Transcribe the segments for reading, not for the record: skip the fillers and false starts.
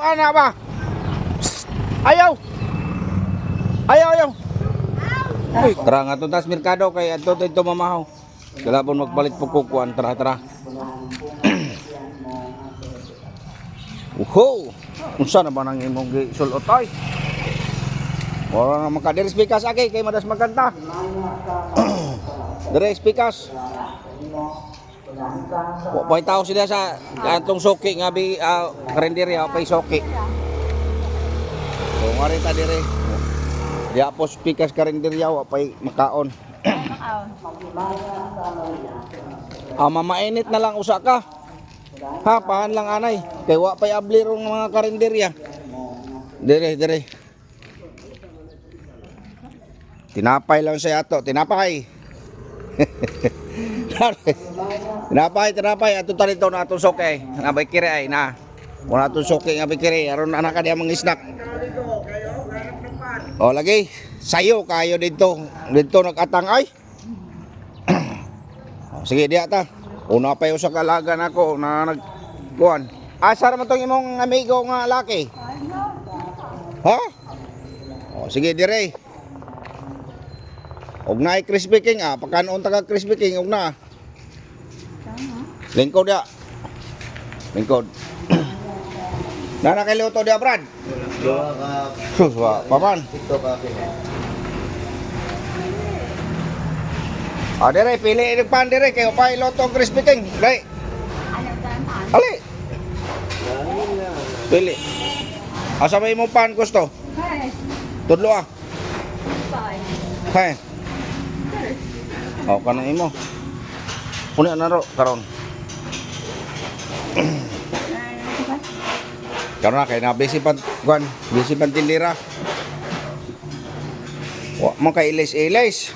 Ana ba? Psst! Ayaw. Ayaw, ayaw. Uy, tara nga to tas merkado kay adto dito mamahaw. Kalabon magpalit po kukuan, tara tara. Uho! Unsa na ba nang imong gisulot ay? Wala na maka diri speakers agi kay madas magkanta. Dire speakers. Wa pa'y tao sila sa atong suki nga bi karinderya wa pa'y suki. So nga rin ta dire. Diya po speakers karinderya wa pa'y makaon. Ah, mamainit na lang usa ka. Ha, pahan lang anay. Kay wa pa'y abli rong mga karinderya. Dire, dire. Tinapay lang siya ato, tinapay. Tinapay, tinapay. Ato ta rito na atong suki. Nabay kiri ay na. Wala atong suki nga kiri. Aron anak ka diya mga snack. O lagi, sayo kayo dito. Dito nagatang ay. O, sige diya ta. Una pa yung sa kalaga nako na nagkuan. Asa ra man tong imong amigo nga laki? Ha? O sige dire. Og naay Crispy King ah, pagkanon ta ka Crispy King og na. Lingkod ya. Lingkod. Nana kay luto dia, Brad. Duha ka Sus, wa paman. TikTok akin. Ah, dire pili ni pan dire kay upay luto ang Crispy King. Dai. Ali. Pili. Asa may imong pan gusto? Tudlo ah. Hay. O kanang imo. Una na ro karon. Karon na kay na busy pan kuan, busy pan tindira. Wa man kay ilis-ilis.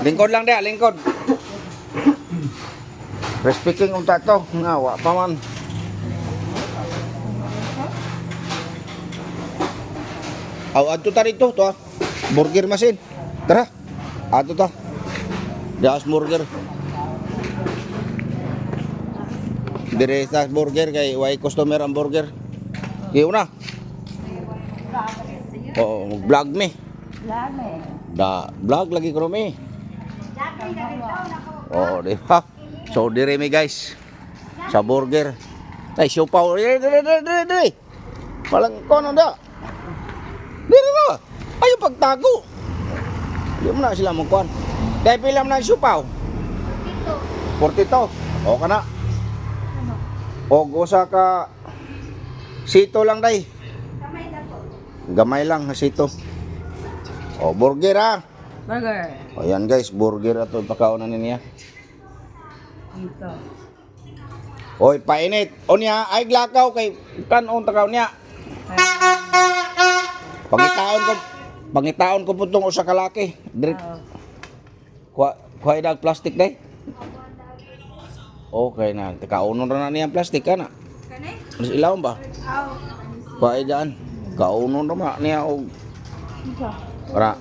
Lingkod lang dia, lingkod. Speaking unta to, nga wa pa man. Aw, adto ta rito to ah. Burger machine. Tara. Adto ta. Dias burger. Dire sa burger kay way customer ang burger. Kiyo na. Oo, vlog me. Da, vlog lagi ko mi. Oo, di ba? So dire mi guys. Sa burger. Ay, siopaw. Dire, dire, dire, dire, dire. Walang kono da. Dire na. Ayaw pagtago. Di mo na sila magkuhan. Dahil pila mo na ang siopaw? 42. O ka na. O usa ka sito lang day. Gamay lang sito. O burger ah. Burger. Ayan guys, burger ato pakaon na niya. Dito. Oy, painit. O niya, ay glakaw kay kanon takaw niya. Pangitaon ko po tong usa ka laki. Dire. Kuha kuha dag plastic day. Okay na, kaunon ra na niya ang plastic kana. Mas ilawom ba? Kuha dyan. Kaunon ra ma niya og Ra.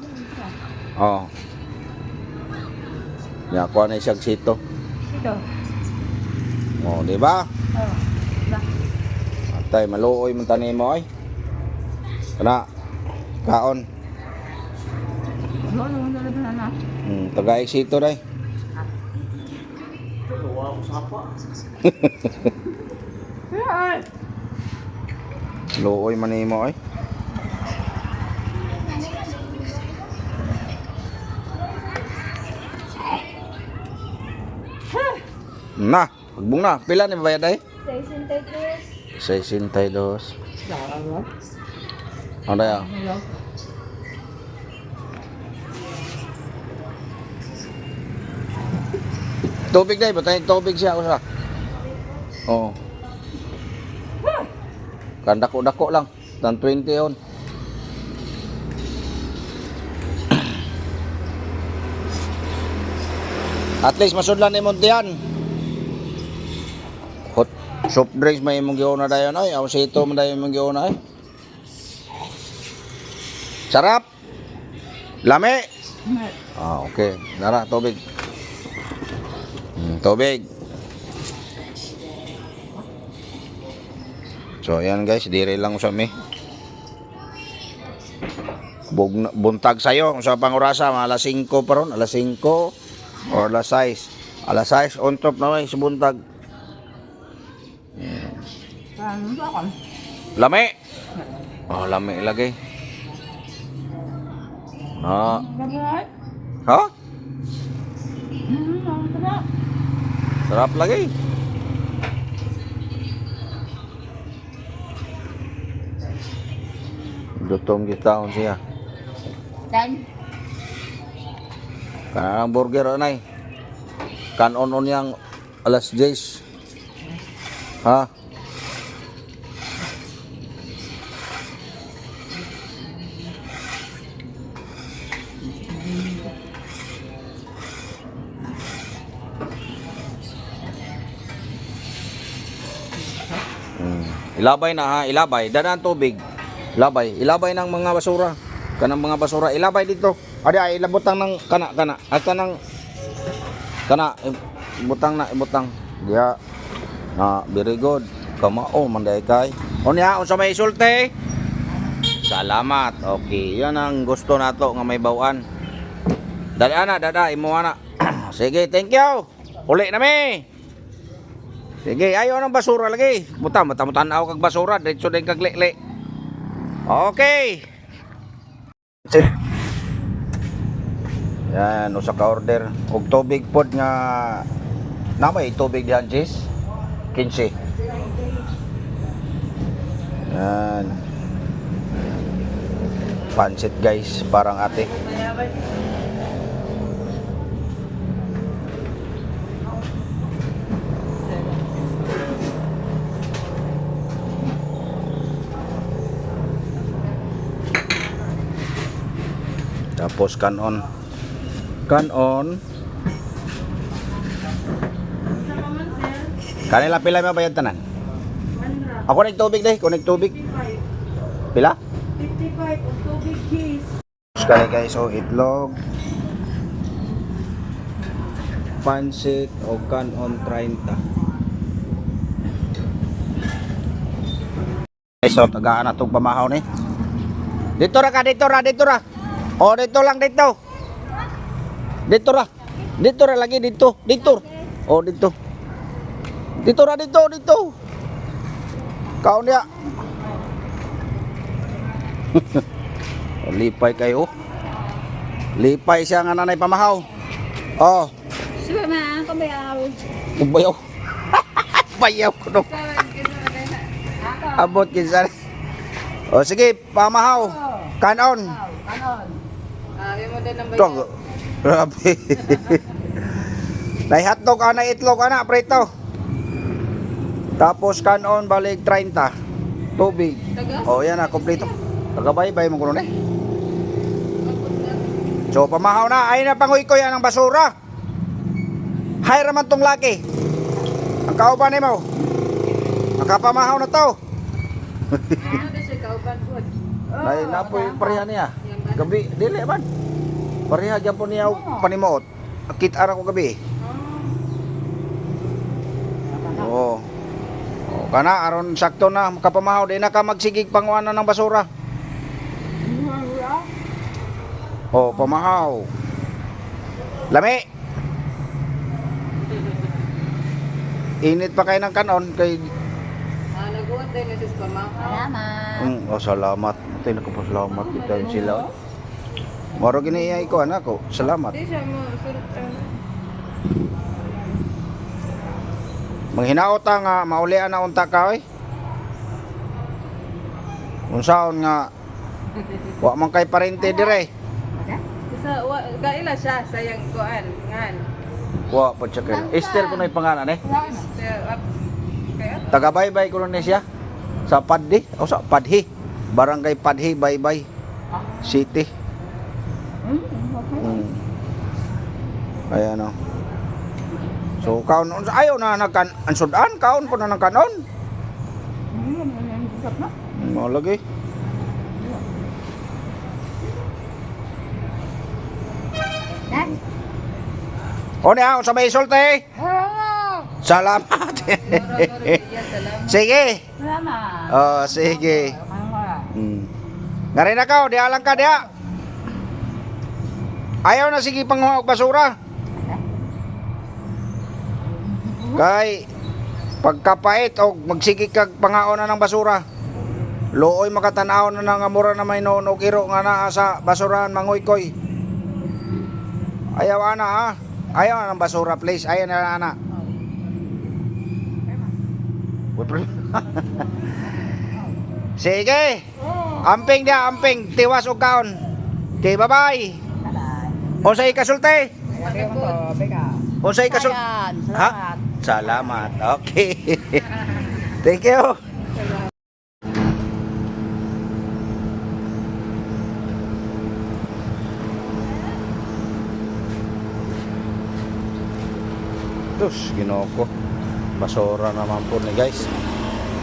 Oh. Ya, kuha na siyang sito. Dito. Oh, di ba? Oh. Atay, maluoy man tanim mo ay. Kana. Kaon. Ano ano ano ano? Taga sito day. Luoy man nimo ay. Na, pagbong na. Pila ni bayad ay? 62. Ano ya? Tubig day, batay tubig siya usa. Oo. Kandako-dako lang. Tan 20 yon. At least masudlan ni Montian. Hot soft drinks may imong giuna dayon ay. Aw sito man dayon imong giuna ay. Sarap. Lami. Ah, okay. Nara, tubig. Tubig. So ayan guys, dire lang sa mi. Buntag sayo sa pangorasa mga alas 5 pa ron, alas 5 or alas 6. Alas 6 on top na may sa buntag. Ano ba ako? Lami. Oh, lami lagi. Na. Gabay. Ha? Ang sarap. Sarap lagi. Gutom kita siya. Ten. Kanang burger anay. Kanon on yang alas 10. Ha? Ilabay na ha, ilabay. Dana ang tubig. Ilabay, ilabay ng mga basura. Kanang mga basura, ilabay dito. Adi ay ilabutang ng kana kana. At kanang kana ibutang na ibutang. Diya. Na very good. Kamao man day kay. Unya unsa may sulti? Salamat. Okay, yan ang gusto nato nga may bawaan. Dada na, dada imo na. Sige, thank you. Uli na mi. Sige, ayo ng basura lagi. Buta, mata mo tanaw kag basura, diretso din kag li. Okay. Yan, usa ka order. Og tubig pod nga na may tubig dihan, Jis. 15. Yan. Pansit guys, parang ate. Tapos kanon. Kanon. Kanila pila may bayad tanan? Ako nag tubig deh, ko nag tubig. Pila? 55 og tubig cheese. Kani guys, oh, itlog. Pansit o kanon 30. Guys, so tagaan na tong pamahaw ni. Dito ra ka, dito ra, dito ra. Oh, dito lang dito. Dito ra. Dito ra lagi dito, dito. Oh, dito. Dito ra dito, dito. Kaon niya. Lipay kayo. Lipay siya nga nanay pamahaw. Oh, Sige ma, kabayaw. bayaw. Bayaw ko no. Abot kinsa. Oh, sige, pamahaw. Kanon. Kanon. Tog. Grabe. Nay hotdog ana itlog ana prito. Tapos kanon balik 30. Tubig. Oh, yan na kompleto. Tagabaybay mo kuno ni. So pamahaw na ay na panguy ko yan ang basura. Hay raman tong laki. Ang kauban nimo. Nakapamahaw na to. Nay napoy pareha niya. Gabi dili man. Pareha gyapon niya og panimuot. Kita ra ko gabi. Oo. Oh, kana aron sakto na makapamahaw di na ka magsigig panguanan ng basura. Oh, pamahaw. Lami. Init pa kayo ng kanon kay Salamat. Oh, salamat. Ito nakapasalamat kita yung sila. Moro gini ko anak ko. Salamat. Manghinaot ta nga maulian na unta ka oy. Unsaon nga wa man kay parente dire. Sa wa kaila siya sayang kuan ngan. Wa pa siya kay. Esther ko na yung pangalan eh. Still up kaya Taga baybay ko lang ni siya. Sa Padhi, o sa Padhi. Barangay Padhi, Baybay City. Ayan o. So kaon ayaw na nagkan ansudan kaon po na ng kanon. Mo lagi. O niya, sa may sulti. Salamat. Mura, mura, iya, salamat. Sige. Salamat. Oh, sige. Ngarin na ka, diha lang ka diha. Ayaw na sige panguha og basura. Kay pagkapait og magsige kag pangaon na ng basura. Looy makatanaw na nga mura na may noon og iro nga naa sa basurahan manguykoy. Ayaw ana ha. Ayaw na ng basura please. Ayaw na ana. Sige. Amping dia, amping. Tiwas og kaon. Okay, bye-bye. Bye-bye. Unsay kasulti? Unsay kasulti? Ayan, Ha? salamat. Salamat. Okay. Thank you. Tus, Ginoo ko. Basura naman po ni guys.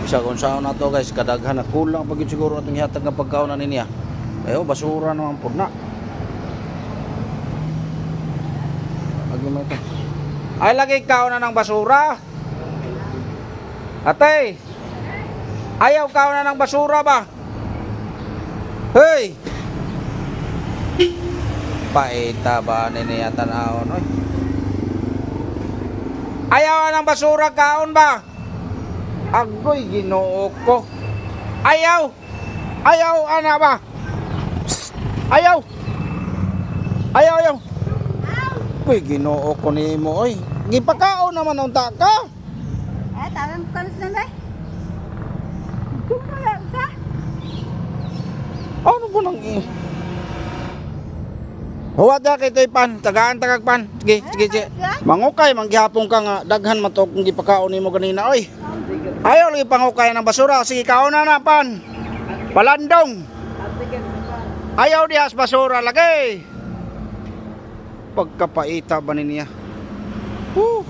Isa kung saan na to guys, kadaghan na kulang pag yun siguro natong ihatag nga pagkaon na niya. Ayo, basura naman po na. Agi mo ito. Ay, lagi kaon na ng basura. Ate, ayaw kaon na ng basura ba? Hey! Paita ba ni niya tanawon? Oy. Ayaw na ng basura kaon ba? Agoy, ginoo ko. Ayaw! Ayaw, ana ba? Psst! Ayaw! Ayaw, ayaw! Uy, ginoo ko nimo oy. Gipakaon naman unta ka. Eh, tawag ko na ba? Kumala sa. Ano ba nang i? Huwag na kay toy pan, tagaan tagag pan. Sige, sige, sige. Mangukay manggihapon ka nga daghan man to kung gipakaon nimo ganina oy. Ayaw lagi pangukay ng basura. Sige, kaon na na pan. Palandong. Ayaw dihas basura lagi. Pagkapaita ba niya? Woo.